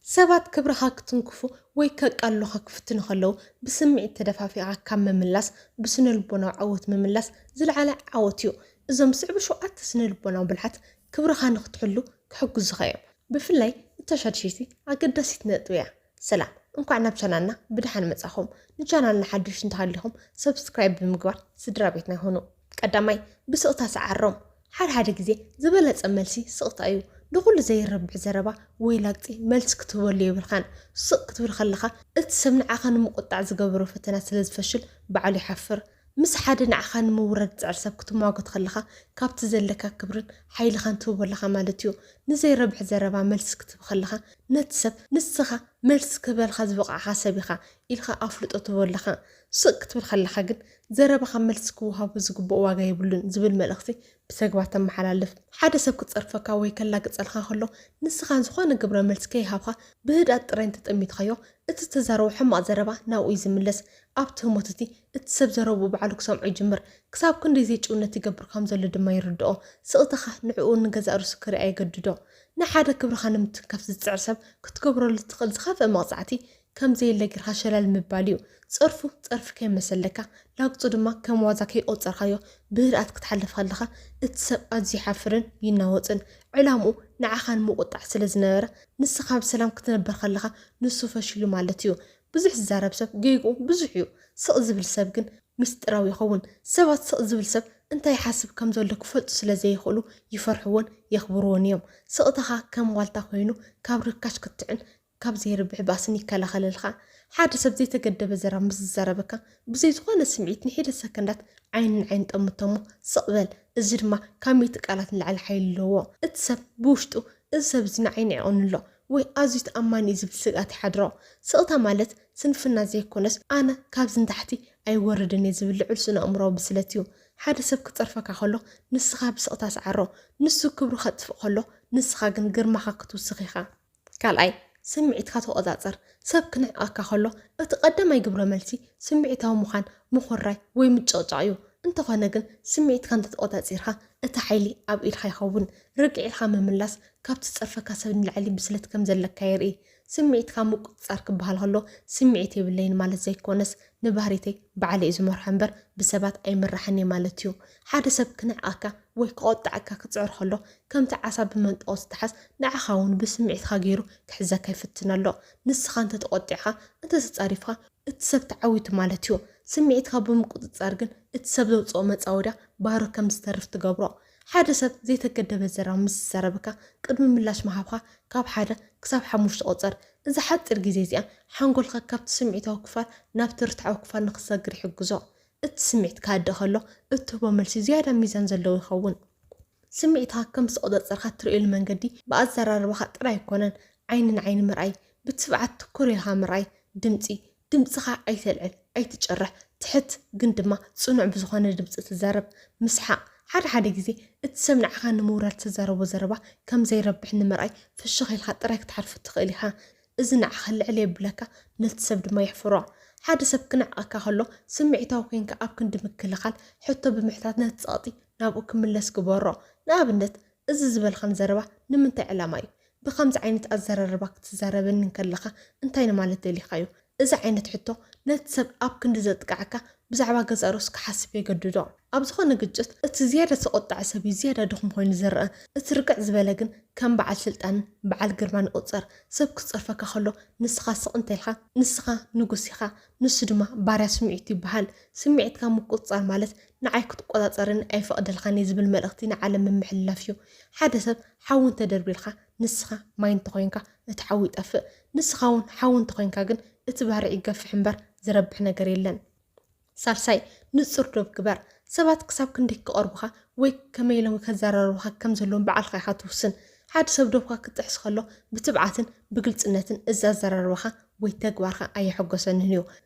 ሰባት ክብርኻ ክትንክፉ ወይ ከቃልሉኻ ክፍትኑ ከለዉ፣ ብስምዒት ተደፋፊእኻ ካብ ምምላስ፣ ብስነ ልቦናዊ ዓወት ምምላስ ዝለዓለ ዓወት እዩ። እዞም ዝስዕቡ ሸውዓተ ስነ ልቦናዊ ብልሓት ክብርኻ ንኽትሕሉ ክሕግዙኻ እዮም። ብፍላይ እታ ሻድሸይቲ ኣገዳሲት ነጥቢ እያ። ሰላም፣ እንኳዕ ናብ ቻናልና ብደሓን መጻኹም። ንቻናልና ሓደሽቲ እንተሃሊኹም፣ ሰብስክራይብ ብምግባር ስድራ ቤትና ይኹኑ። ቀዳማይ፣ ብስቕታ ሰዓሮም። ሓደ ሓደ ግዜ ዝበለጸ መልሲ ስቕታ እዩ። ንኹሉ ዘይረብሕ ዘረባ ወይ ላግጺ መልሲ ክትህበሉ የብልካን። ስቕ ክትብል ከለኻ፣ እቲ ሰብ ንዓኻ ንምቁጣዕ ዝገበሮ ፈተና ስለ ዝፈሽል፣ ባዕሉ ይሓፍር። ምስ ሓደ ንዓኻ ንምውራድ ዝጽዕር ሰብ ክትሟገት ከለኻ፣ ካብቲ ዘለካ ክብርን ሓይልኻን ትህቦ ኣለኻ ማለት እዩ። ንዘይረብሕ ዘረባ መልሲ ክትህብ ከለኻ፣ ነቲ ሰብ ንስኻ መልሲ ክህበልካ ዝበቓዕካ ሰብ ኢኻ ኢልካ ኣፍልጦ ትህቦ ኣለኻ። ስቕ ክትብል ከለኻ ግን፣ ዘረባኻ መልሲ ክወሃቦ ዝግብኦ ዋጋ የብሉን ዝብል መልእኽቲ ብተግባር ተመሓላልፍ። ሓደ ሰብ ክጸርፈካ ወይ ከላግጸልካ ከሎ፣ ንስኻ ዝኾነ ግብረ መልሲ ከይሃብካ ብህድኣት ጥራይ እንተጠሚትካዮ፣ እቲ እተዛረቦ ሕማቕ ዘረባ ናብኡ እዩ ዝምለስ። ኣብቲ ህሞት እቲ፣ እቲ ሰብ ዘረብኡ ባዕሉ ክሰምዖ ይጅምር። ክሳብ ክንደይ ዘይጭውነት ይገብር ከም ዘሎ ድማ ይርድኦ። ስቕታኻ ንዕኡ ንገዛእ ርእሱ ክርኢ የገድዶ። ንሓደ ክብርኻ ንምትንካፍ ዝጽዕር ሰብ ክትገብረሉ እትኽእል ዝኸፍአ መቕጻዕቲ፣ ከም ዘየለ ጌርካ ሸለል ምባል እዩ። ጸርፉ ጸርፊ ከይመሰለካ፣ ላግጹ ድማ ከም ዋዛ ከይቆጸርካዮ ብህድኣት ክትሓልፍ ከለኻ፣ እቲ ሰብ ኣዝዩ ይሓፍርን ይናወጽን። ዕላምኡ ንዓኻ ንምቁጣዕ ስለ ዝነበረ፣ ንስኻ ብሰላም ክትነብር ከለኻ፣ ንሱ ፈሺሉ ማለት እዩ። ብዙሕ ዝዛረብ ሰብ ጌግኡ ብዙሕ እዩ። ስቕ ዝብል ሰብ ግን ምስጢራዊ ይኸውን። ሰባት ስቕ ዝብል ሰብ እንታይ ይሓስብ ከም ዘሎ ክፈልጡ ስለ ዘይኽእሉ፣ ይፈርሕዎን የኽብርዎን እዮም። ስቕታኻ ከም ዋልታ ኮይኑ፣ ካብ ርካሽ ክትዕን ካብ ዘይርብሕ ባእስን ይከላኸለልካ። ሓደ ሰብ ዘይተገደበ ዘረባ ምስ ዝዛረበካ፣ ብዘይ ዝኾነ ስምዒት ንሒደት ሰከንዳት ዓይኒ ንዓይኒ ጠምቶ እሞ ስቕ በል። እዚ ድማ ካብ ሚእቲ ቃላት ንላዕሊ ሓይሊ ኣለዎ። እቲ ሰብ ብውሽጡ፣ "እዚ ሰብ እዚ ንዓይ ንዒቑኒ ኣሎ" ወይ "ኣዝዩ ተኣማኒ እዩ" ዝብል ስግኣት ይሓድሮ። ስቕታ ማለት ስንፍና ዘይኮነስ፣ "ኣነ ካብዚ ንታሕቲ ኣይወርድን እየ" ዝብል ልዑል ስነ-ኣእምሮኣዊ ብስለት እዩ። ሓደ ሰብ ክጸርፈካ ከሎ፣ ንስኻ ብስቕታ ሰዓሮ። ንሱ ክብሩ ከጥፍእ ከሎ፣ ንስኻ ግን ግርማኻ ክትውስኽ ኢኻ። ካልኣይ፣ ስምዒትካ ተቖጻጸር። ሰብ ክንዕቐካ ከሎ፣ እቲ ቀዳማይ ግብረ መልሲ ስምዒታዊ ምዃን፣ ምኹርራይ ወይ ምጭቕጫቕ እዩ። እንተኾነ ግን፣ ስምዒትካ እንተተቖጻጺርካ፣ እቲ ሓይሊ ኣብ ኢድካ ይኸውን። ርግእ ኢልካ ምምላስ፣ ካብቲ ዝጸርፈካ ሰብ ንላዕሊ ብስለት ከም ዘለካ የርኢ። ስምዒትካ ምቁጽጻር ክበሃል ከሎ፣ ስምዒት የብለይን ማለት ዘይኮነስ፣ ንባህሪተይ ባዕለይ እዩ ዝመርሖ እምበር፣ ብሰባት ኣይምራሕን እየ ማለት እዩ። ሓደ ሰብ ክንዕቐካ ወይ ክቖጥዓካ ክጽዕር ከሎ፣ ከምቲ ዓሳ ብመንጠቖ ዝተሓዝ፣ ንዓኻ እውን ብስምዒትካ ገይሩ ክሕዘካ ይፍትን ኣሎ። ንስኻ እንተተቖጢዕካ፣ እንተተጻሪፍካ፣ እቲ ሰብ ተዓዊቱ ማለት እዩ። ስምዒትካ ብምቁጽጻር ግን፣ እቲ ሰብ ዘውጽኦ መጻወድያ ባዶ ከም ዝተርፍ ትገብሮ። ሓደ ሰብ ዘይተገደበ ዘረባ ምስ ዝዛረበካ፣ ቅድሚ ምላሽ ምሃብካ፣ ካብ ሓደ ክሳብ ሓሙሽተ ቁጸር። እዛ ሓጺር ግዜ እዚኣ፣ ሓንጎልካ ካብቲ ስምዒታዊ ክፋል ናብቲ ርትዓዊ ክፋል ንኽሰግር ይሕግዞ። እቲ ስምዒት ክሃድእ ከሎ፣ እትህቦ መልሲ ዝያዳ ሚዛን ዘለዎ ይኸውን። ስምዒትካ ከም ዝተቖጻጸርካ እትርእየሉ መንገዲ ብኣዘራርባኻ ጥራይ ኣይኮነን። ዓይኒ ንዓይኒ ምርኣይ፣ ብትብዓት ትኩር ኢልካ ምርኣይ፣ ድምጺ፣ ድምጽኻ ኣይተልዕል፣ ኣይትጭርሕ፣ ትሕት ግን ድማ ጽኑዕ ብዝኾነ ድምጺ ትዛረብ። ምስሓቕ፣ ሓደ ሓደ ግዜ እቲ ሰብ ንዓኻ ንምውራድ ዝተዛረቦ ዘረባ ከም ዘይረብሕ ንምርኣይ ፍሽኽ ኢልካ ጥራይ ክትሓልፎ ትኽእል ኢኻ። እዚ ንዓኻ ልዕል የብለካ፣ ነቲ ሰብ ድማ የሕፍሮ። ሓደ ሰብ ክንዕቐካ ከሎ ስምዒታዊ ኮይንካ ኣብ ክንዲ ምክልኻል፣ ሕቶ ብምሕታት ነቲ ጸቕጢ ናብኡ ክምለስ ግበሮ። ንኣብነት፣ "እዚ ዝበልካኒ ዘረባ ንምንታይ ዕላማ እዩ? ብኸምዚ ዓይነት ኣዘራርባ ክትዛረበኒ እንከለኻ እንታይ ንማለት ደሊኻ'ዩ?" እዚ ዓይነት ሕቶ ነቲ ሰብ ኣብ ክንዲ ዘጥቅዓካ፣ ብዛዕባ ገዛእ ርእሱ ክሓስብ የገድዶ። ኣብ ዝኾነ ግጭት፣ እቲ ዝያዳ ዝተቖጥዐ ሰብ እዩ ዝያዳ ድኹም ኮይኑ ዝረኣ። እቲ ርግዕ ዝበለ ግን ከም በዓል ስልጣንን በዓል ግርማን ይቑጸር። ሰብ ክጸርፈካ ከሎ፣ ንስኻ ስቕ እንተኢልካ፣ ንስኻ ንጉስ ኢኻ፣ ንሱ ድማ ባርያ ስምዒቱ ይበሃል። ስምዒትካ ምቁጽጻር ማለት፣ "ንዓይ ክትቆጻጸረኒ ኣይፈቕደልካን እየ" ዝብል መልእኽቲ ንዓለም ምምሕልላፍ እዩ። ሓደ ሰብ ሓዊ እንተደርቢልካ፣ ንስኻ ማይ እንተኾይንካ፣ እቲ ሓዊ ይጠፍእ። ንስኻ እውን ሓዊ እንተኾይንካ ግን፣ እቲ ባርዕ ይገፍሕ እምበር ዝረብሕ ነገር የለን። ሳልሳይ፣ ንጹር ዶብ ግበር። ሰባት ክሳብ ክንደይ ክቐርቡኻ ወይ ከመይ ኢሎም ከዘራርቡኻ ከም ዘለዎም ባዕልኻ ኢኻ ትውስን። ሓደ ሰብ ዶብካ ክጥሕስ ከሎ፣ ብትብዓትን ብግልጽነትን እዚ ኣዘራርባኻ ወይ ተግባርካ ኣየሐጎሰንን እዩ።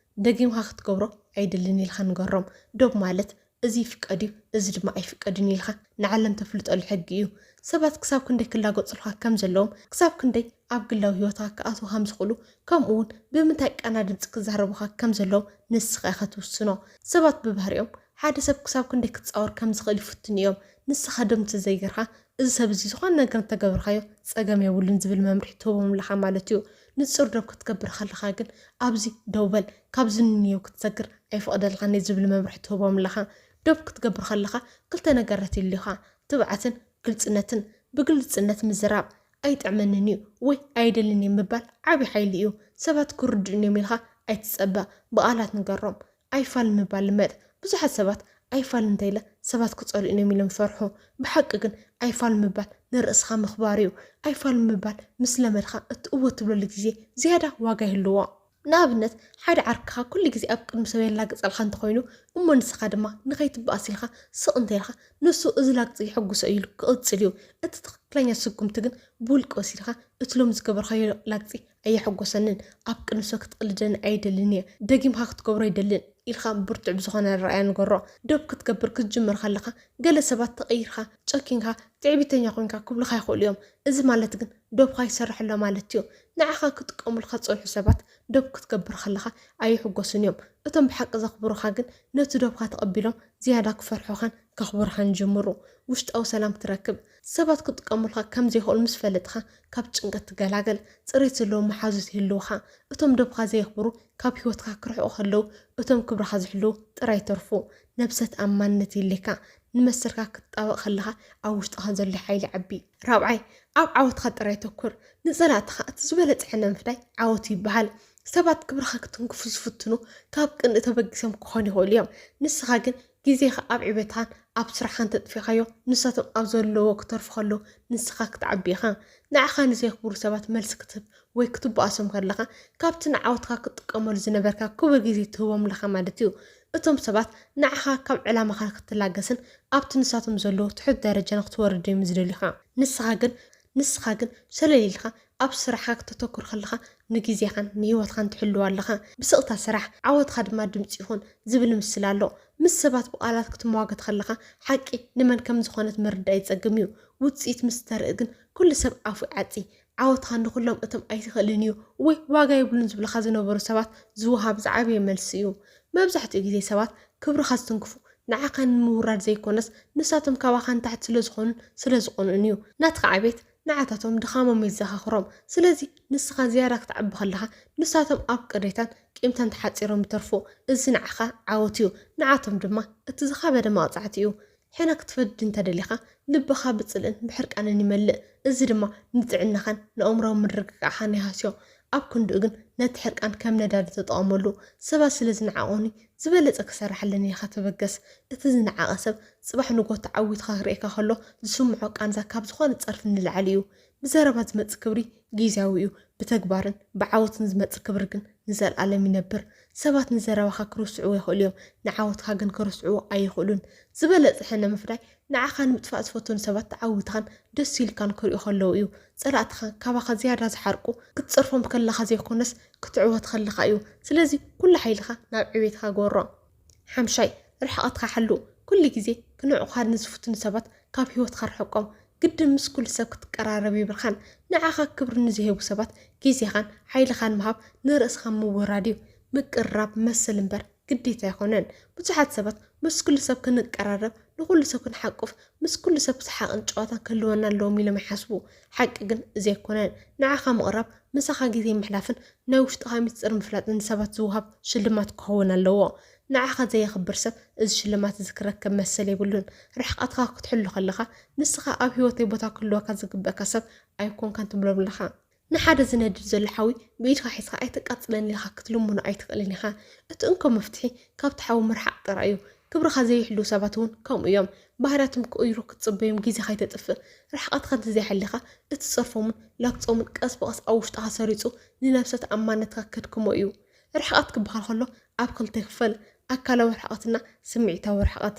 ደጊምካ ክትገብሮ ኣይደልን ኢልካ ንገሮም። ዶብ ማለት፣ "እዚ ይፍቀድ እዩ፣ እዚ ድማ ኣይፍቀድን" ኢልካ ንዓለም ተፍልጠሉ ሕጊ እዩ። ሰባት ክሳብ ክንደይ ክላገጹልካ ከም ዘለዎም፣ ክሳብ ክንደይ ኣብ ግላዊ ህይወትካ ክኣትዉ ከም ዝኽእሉ፣ ከምኡ እውን ብምንታይ ቃና ድምጺ ክዛረቡኻ ከም ዘለዎም ንስኻ ኢኻ ትውስኖ። ሰባት ብባህሪኦም ሓደ ሰብ ክሳብ ክንደይ ክጻወር ከም ዝኽእል ይፍትኑ እዮም። ንስኻ ዶብ እንተዘይገርካ፣ "እዚ ሰብ እዚ ዝኾነ ነገር እንተገበርካዮ ጸገም የብሉን" ዝብል መምርሒ ትህቦም ኣለኻ ማለት እዩ። ንጹር ዶብ ክትገብር ከለኻ ግን፣ "ኣብዚ ደው በል፣ ካብዚ ንንየው ክትሰግር ኣይፈቕደልካን" ዝብል መምርሒ ትህቦም ኣለኻ። ዶብ ክትገብር ከለኻ ክልተ ነገራት የድልዩኻ፣ ትብዓትን ግልጽነትን። ብግልጽነት ምዝራብ፣ "ኣይጥዕመንን እዩ" ወይ "ኣይደልን እየ" ምባል ዓቢ ሓይሊ እዩ። ሰባት ክርድኡኒ እዮም ኢልካ ኣይትጸበ፣ ብቓላት ንገሮም። ኣይፋል ምባል ልመድ። ብዙሓት ሰባት "ኣይፋል እንተኢለ ሰባት ክጸልኡኒ እዮም" ኢሎም ይፈርሑ። ብሓቂ ግን ኣይፋል ምባል ንርእስኻ ምኽባር እዩ። ኣይፋል ምባል ምስ ለመድካ፣ እቲ እወ ትብለሉ ግዜ ዝያዳ ዋጋ ይህልዎ። ንኣብነት፣ ሓደ ዓርክኻ ኩሉ ግዜ ኣብ ቅድሚ ሰብ የላግጸልካ እንተኾይኑ፣ እሞ ንስኻ ድማ ንኸይትበኣስ ኢልካ ስቕ እንተኢልካ፣ ንሱ "እዚ ላግጺ የሐጉሶ" ኢሉ ክቕጽል እዩ። እቲ ትኽክለኛ ስጉምቲ ግን ብውልቂ ወሲድካ፣ "እቲ ሎሚ ዝገበርካዮ ላግጺ ኣየሐጎሰንን፣ ኣብ ቅድሚ ሰብ ክትቅልደኒ ኣይደልን እየ፣ ደጊምካ ክትገብሮ ኣይደልን" ኢልካ ብርቱዕ ብዝኾነ ኣረኣእያ ንገሮ። ዶብ ክትገብር ክትጅምር ከለኻ፣ ገለ ሰባት "ተቐይርካ፣ ጨኪንካ፣ ትዕቢተኛ ኮይንካ" ክብሉኻ ይኽእሉ እዮም። እዚ ማለት ግን ዶብኻ ይሰርሕ ኣሎ ማለት እዩ። ንዓኻ ክጥቀሙልካ ዝጸንሑ ሰባት ዶብ ክትገብር ከለኻ ኣይሕጎሱን እዮም። እቶም ብሓቂ ዘኽብሩኻ ግን ነቲ ዶብኻ ተቐቢሎም ዝያዳ ክፈርሑኻን ከኽብሩኻን ይጅምሩ። ውሽጣዊ ሰላም ትረክብ። ሰባት ክጥቀሙልካ ከም ዘይኽእሉ ምስ ፈለጥኻ ካብ ጭንቀት ትገላገል። ጽሬት ዘለዎም መሓዙት ይህልውኻ። እቶም ዶብኻ ዘየኽብሩ ካብ ህይወትካ ክርሕቑ ከለዉ፣ እቶም ክብርኻ ዝሕልዉ ጥራይ ይተርፉ። ነብሰ ተኣማንነት የድልየካ። ንመሰልካ ክትጣበቕ ከለኻ ኣብ ውሽጥኻ ዘሎ ሓይሊ ይዓቢ። ራብዓይ፣ ኣብ ዓወትካ ጥራይ ተኩር። ንጸላእትኻ እቲ ዝበለጸ ሕነ ምፍዳይ ዓወት ይበሃል። ሰባት ክብርኻ ክትንክፉ ዝፍትኑ ካብ ቅንኢ ተበጊሶም ክኾኑ ይኽእሉ እዮም። ንስኻ ግን ግዜኻ ኣብ ዕቤትኻን ኣብ ስራሕኻን ተጥፊእካዮ፣ ንሳቶም ኣብ ዘለውዎ ክተርፉ ከለዉ ንስኻ ክትዓቢ ኢኻ። ንዓኻ ንዘየኽብሩ ሰባት መልሲ ክትህብ ወይ ክትበኣሶም ከለኻ፣ ካብቲ ንዓወትካ ክትጥቀመሉ ዝነበርካ ክቡር ግዜ ትህቦም ኣለኻ ማለት እዩ። እቶም ሰባት ንዓኻ ካብ ዕላማኻ ክትላገስን ኣብቲ ንሳቶም ዘለዎ ትሑት ደረጃ ንክትወርድ እዮም ዝደልዩኻ። ንስኻ ግን፣ ንስኻ ግን ሸለል ኢልካ ኣብ ስራሕካ ክተተኩር ከለኻ፣ ንግዜኻን ንህይወትካን ትሕልው ኣለኻ። ብስቕታ ስራሕ፣ ዓወትካ ድማ ድምጺ ይኹን ዝብል ምስላ ኣሎ። ምስ ሰባት ብቓላት ክትመዋገት ከለኻ፣ ሓቂ ንመን ከም ዝኾነት ምርዳእ ይጸግም እዩ። ውጽኢት ምስ ተርኢ ግን፣ ኩሉ ሰብ ኣፉ ይዓጺ። ዓወትካ ንኹሎም እቶም "ኣይትኽእልን እዩ" ወይ "ዋጋ የብሉን" ዝብሉኻ ዝነበሩ ሰባት ዝወሃብ ዝዓበየ መልሲ እዩ። መብዛሕትኡ ግዜ ሰባት ክብርኻ ዝትንክፉ ንዓኻ ንምውራድ ዘይኮነስ፣ ንሳቶም ካባኻ ንታሕቲ ስለ ዝኾኑን ስለ ዝቐንኡን እዩ። ናትካ ዕቤት ንዓታቶም ድኻሞም የዘኻኽሮም። ስለዚ ንስኻ ዝያዳ ክትዓቢ ከለኻ፣ ንሳቶም ኣብ ቅሬታን ቂምታን ተሓጺሮም ይተርፉ። እዚ ንዓኻ ዓወት እዩ፣ ንዓቶም ድማ እቲ ዝኸበደ መቕጻዕቲ እዩ። ሕነ ክትፈዲ እንተ ደሊኻ፣ ልብኻ ብጽልእን ብሕርቃንን ይመልእ። እዚ ድማ ንጥዕናኻን ንኣእምሮኣዊ ምርግጋእኻን ይሃስዮ። ኣብ ክንድኡ ግን፣ ነቲ ሕርቃን ከም ነዳዲ ተጠቐመሉ። ሰባት ስለ ዝነዓቑኒ፣ ዝበለጸ ክሰርሕ ኣለኒ ኢልካ ተበገስ። እቲ ዝነዓቐ ሰብ፣ ጽባሕ ንጎ ተዓዊትካ ክርእየካ ከሎ ዝስምዖ ቃንዛ ካብ ዝኾነ ጸርፊ ንላዕሊ እዩ። ብዘረባ ዝመጽእ ክብሪ ግዝያዊ እዩ፣ ብተግባርን ብዓወትን ዝመጽእ ክብሪ ግን ንዘለኣለም ይነብር። ሰባት ንዘረባኻ ክርስዕዎ ይኽእሉ እዮም፣ ንዓወትካ ግን ክርስዕዎ ኣይኽእሉን። ዝበለጸ ሕነ ምፍዳይ፣ ንዓኻ ንምጥፋእ ዝፈተኑ ሰባት ተዓዊትካን ደስ ኢልካን ክርእዩ ከለዉ እዩ። ጸላእትኻ ካባኻ ዝያዳ ዝሓርቁ፣ ክትጸርፎም ከለኻ ዘይኮነስ ክትዕወት ከለኻ እዩ። ስለዚ ኩሉ ሓይልኻ ናብ ዕቤትካ ግበሮ። ሓምሻይ፣ ርሕቐትካ ሓሉ። ኩሉ ግዜ ክንዕቑኻ ንዝፍትኑ ሰባት ካብ ህይወትካ ርሕቆም። ግድን ምስ ኩሉ ሰብ ክትቀራረብ የብልካን። ንዓኻ ክብሪ ንዝህቡ ሰባት ግዜኻን ሓይልኻን ምሃብ ንርእስኻ ምውራድ እዩ። ምቅርራብ መሰል እምበር ግዴታ ኣይኮነን። ብዙሓት ሰባት ምስ ኩሉ ሰብ ክንቀራረብ፣ ንኹሉ ሰብ ክንሓቁፍ፣ ምስ ኩሉ ሰብ ሰሓቕን ጨዋታን ክህልወና ኣለዎም ኢሎም ይሓስቡ። ሓቂ ግን እዚ ኣይኮነን። ንዓኻ ምቕራብ፣ ምሳኻ ግዜ ምሕላፍን ናይ ውሽጥኻ ሚስጥር ምፍላጥን ንሰባት ዝወሃብ ሽልማት ክኸውን ኣለዎ። ንዓኻ ዘየኽብር ሰብ እዚ ሽልማት እዚ ክረክብ መሰል የብሉን። ርሕቀትካ ክትሕሉ ከለኻ፣ ንስኻ ኣብ ህይወተይ ቦታ ክህልወካ ዝግበእካ ሰብ ኣይኮንካን ትብሎም ኣለኻ። ንሓደ ዝነድድ ዘሎ ሓዊ ብኢድካ ሒዝካ ኣይተቃጽለኒ ኢልካ ክትልምኖ ኣይትኽእልን ኢኻ። እቲ እንኮ መፍትሒ ካብቲ ሓዊ ምርሓቕ ጥራይ እዩ። ክብርኻ ዘይሕልዉ ሰባት እውን ከምኡ እዮም። ባህርያቶም ክቕይሩ ክትጽበዮም ግዜኻ ኣይተጥፍእ። ርሕቀትካ እንተዘይሓሊኻ፣ እቲ ጸርፎምን ላግጾምን ቀስ ብቐስ ኣብ ውሽጥኻ ሰሪጹ ንነብሰ ተኣማንነትካ ከድክሞ እዩ። ርሕቀት ክበሃል ከሎ ኣብ ክልተ ይኽፈል፣ ኣካላዊ ርሕቀትና ስምዒታዊ ርሕቀት።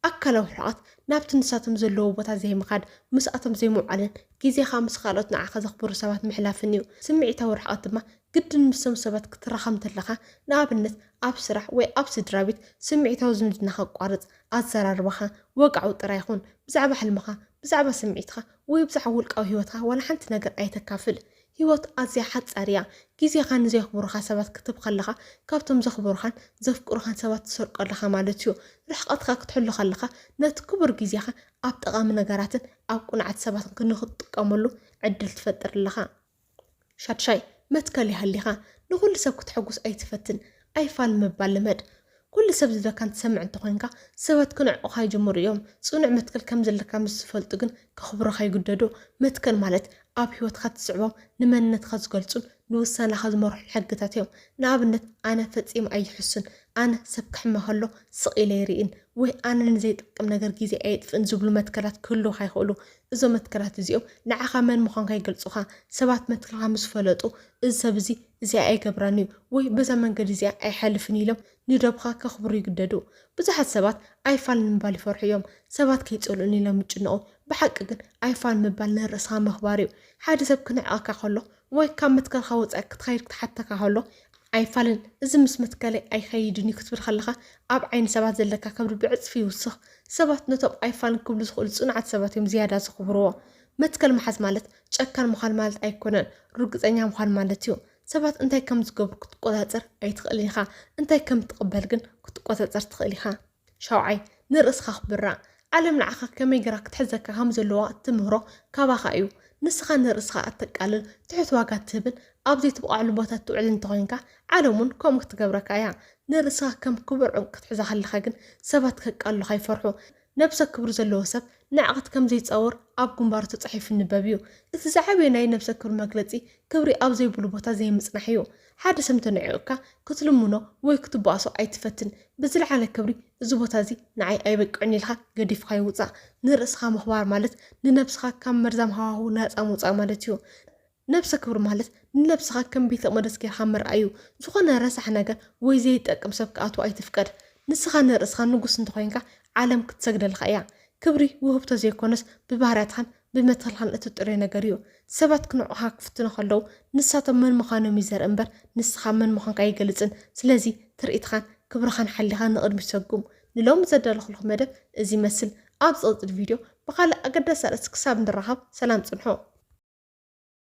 ኣካላዊ ርሕቀት ናብቲ ንሳቶም ዘለዎ ቦታ ዘይምኻድ፣ ምስኣቶም ዘይምውዓልን ግዜኻ ምስ ካልኦት ንዓኻ ዘኽብሩ ሰባት ምሕላፍን እዩ። ስምዒታዊ ርሕቀት ድማ ግድን ምስቶም ሰባት ክትራኸብ እንተለኻ፣ ንኣብነት ኣብ ስራሕ ወይ ኣብ ስድራ ቤት፣ ስምዒታዊ ዝምድናኻ ኣቋርጽ፣ ኣዘራርባኻ ወግዓዊ ጥራይ ይኹን። ብዛዕባ ሕልምኻ፣ ብዛዕባ ስምዒትካ ወይ ብዛዕባ ውልቃዊ ህይወትካ ዋላ ሓንቲ ነገር ኣይተካፍል። ህይወት ኣዝያ ሓጻር እያ። ግዜኻ ንዘየኽብሩኻ ሰባት ክትህብ ከለኻ፣ ካብቶም ዘኽብሩኻን ዘፍቅሩኻን ሰባት ትሰርቆ ኣለኻ ማለት እዩ። ርሕቀትካ ክትሕሉ ከለኻ፣ ነቲ ክቡር ግዜኻ ኣብ ጠቓሚ ነገራትን ኣብ ቅኑዓት ሰባትን ንኽትጥቀመሉ ዕድል ትፈጥር ኣለኻ። ሻድሻይ፣ መትከል ይሃሊኻ። ንኹሉ ሰብ ክትሐጉስ ኣይትፈትን። ኣይፋል ምባል ልመድ። ኩሉ ሰብ ዝብለካ እንትሰምዕ እንተኾይንካ፣ ሰባት ክንዕቑኻ ይጅምሩ እዮም። ጽኑዕ መትከል ከም ዘለካ ምስ ዝፈልጡ ግን ከኽብሩኻ ይግደዱ። መትከል ማለት ኣብ ህይወትካ ትስዕቦም ንመንነትካ ዝገልጹን ንውሳነኻ ዝመርሑን ሕግታት እዮም። ንኣብነት፣ ኣነ ፈጺመ ኣይሕሱን፣ ኣነ ሰብ ክሕመ ከሎ ስቕ ኢለ ኣይርእን፣ ወይ ኣነ ንዘይጠቅም ነገር ግዜ ኣየጥፍእን ዝብሉ መትከላት ክህልዉኻ ይኽእሉ። እዞም መትከላት እዚኦም ንዓኻ መን ምዃንካ ይገልጹኻ። ሰባት መትከልካ ምስ ፈለጡ፣ እዚ ሰብ እዚ እዚኣ ኣይገብራን እዩ ወይ በዛ መንገዲ እዚኣ ኣይሓልፍን ኢሎም ንደብኻ ከኽብሩ ይግደዱ። ብዙሓት ሰባት ኣይፋልን ምባል ይፈርሑ እዮም። ሰባት ከይጸልኡኒ ኢሎም ይጭነቑ። ብሓቂ ግን ኣይፋል ምባል ንርእስኻ ምኽባር እዩ። ሓደ ሰብ ክንዕቐካ ከሎ ወይ ካብ መትከልካ ወጻኢ ክትኸይድ ክትሓተካ ከሎ ኣይፋልን፣ እዚ ምስ መትከለይ ኣይኸይድን እዩ ክትብል ከለኻ ኣብ ዓይኒ ሰባት ዘለካ ክብሪ ብዕጽፊ ይውስኽ። ሰባት ነቶም ኣይፋልን ክብሉ ዝኽእሉ ጽኑዓት ሰባት እዮም ዝያዳ ዝኽብርዎ። መትከል ምሓዝ ማለት ጨካን ምዃን ማለት ኣይኮነን፣ ርግጸኛ ምዃን ማለት እዩ። ሰባት እንታይ ከም ዝገብሩ ክትቆጻጸር ኣይትኽእልን ኢኻ፣ እንታይ ከም ትቕበል ግን ክትቆጻጸር ትኽእል ኢኻ። ሻውዓይ፣ ንርእስኻ ኣኽብራ። ዓለም ንዓኻ ከመይ ገይራ ክትሕዘካ ከም ዘለዋ እትምህሮ ካባኻ እዩ። ንስኻ ንርእስኻ እተቃልል፣ ትሑት ዋጋ እትህብን ኣብ ዘይትብቃዕሉ ቦታ እትውዕልን እንተኾይንካ፣ ዓለም እውን ከምኡ ክትገብረካ እያ። ንርእስኻ ከም ክቡር ዕንቁ ክትሕዛ ከለኻ ግን ሰባት ከቃልሉኻ ይፈርሑ። ነብሰ ክብሪ ዘለዎ ሰብ ንዕቐት ከም ዘይጻወር ኣብ ግንባሩ ተጻሒፉ ይንበብ እዩ። እቲ ዝዓበየ ናይ ነብሰ ክብሪ መግለጺ ክብሪ ኣብ ዘይብሉ ቦታ ዘይምጽናሕ እዩ። ሓደ ሰብ እንተንዒቑካ ክትልምኖ ወይ ክትበኣሶ ኣይትፈትን። ብዝለዓለ ክብሪ እዚ ቦታ እዚ ንዓይ ኣይበቅዕን ኢልካ ገዲፍካ ይውጻእ። ንርእስኻ ምኽባር ማለት ንነብስኻ ካብ መርዛም ሃዋህው ናጻ ምውጻእ ማለት እዩ። ነብሰ ክብሪ ማለት ንነብስኻ ከም ቤተ መቅደስ ጌርካ ምርኣይ እዩ። ዝኾነ ረሳሕ ነገር ወይ ዘይጠቅም ሰብ ክኣትዎ ኣይትፍቀድ። ንስኻ ንርእስኻ ንጉስ እንተኾይንካ ዓለም ክትሰግደልካ እያ። ክብሪ ውህብቶ ዘይኮነስ ብባህርያትካን ብመትከልካን እትጥርዮ ነገር እዩ። ሰባት ክንዕቑኻ ክፍትኑ ከለዉ ንሳቶም መን ምዃኖም እዩ ዘርኢ እምበር ንስኻ መን ምዃንካ ኣይገልጽን። ስለዚ ትርኢትኻን ክብርኻን ሓሊኻ ንቕድሚት ሰጉም። ንሎሚ ዘዳለኹልኩም መደብ እዚ ይመስል። ኣብ ዝቕጽል ቪድዮ ብኻልእ ኣገዳሲ ኣርእስቲ ክሳብ ንራኸብ ሰላም ጽንሑ።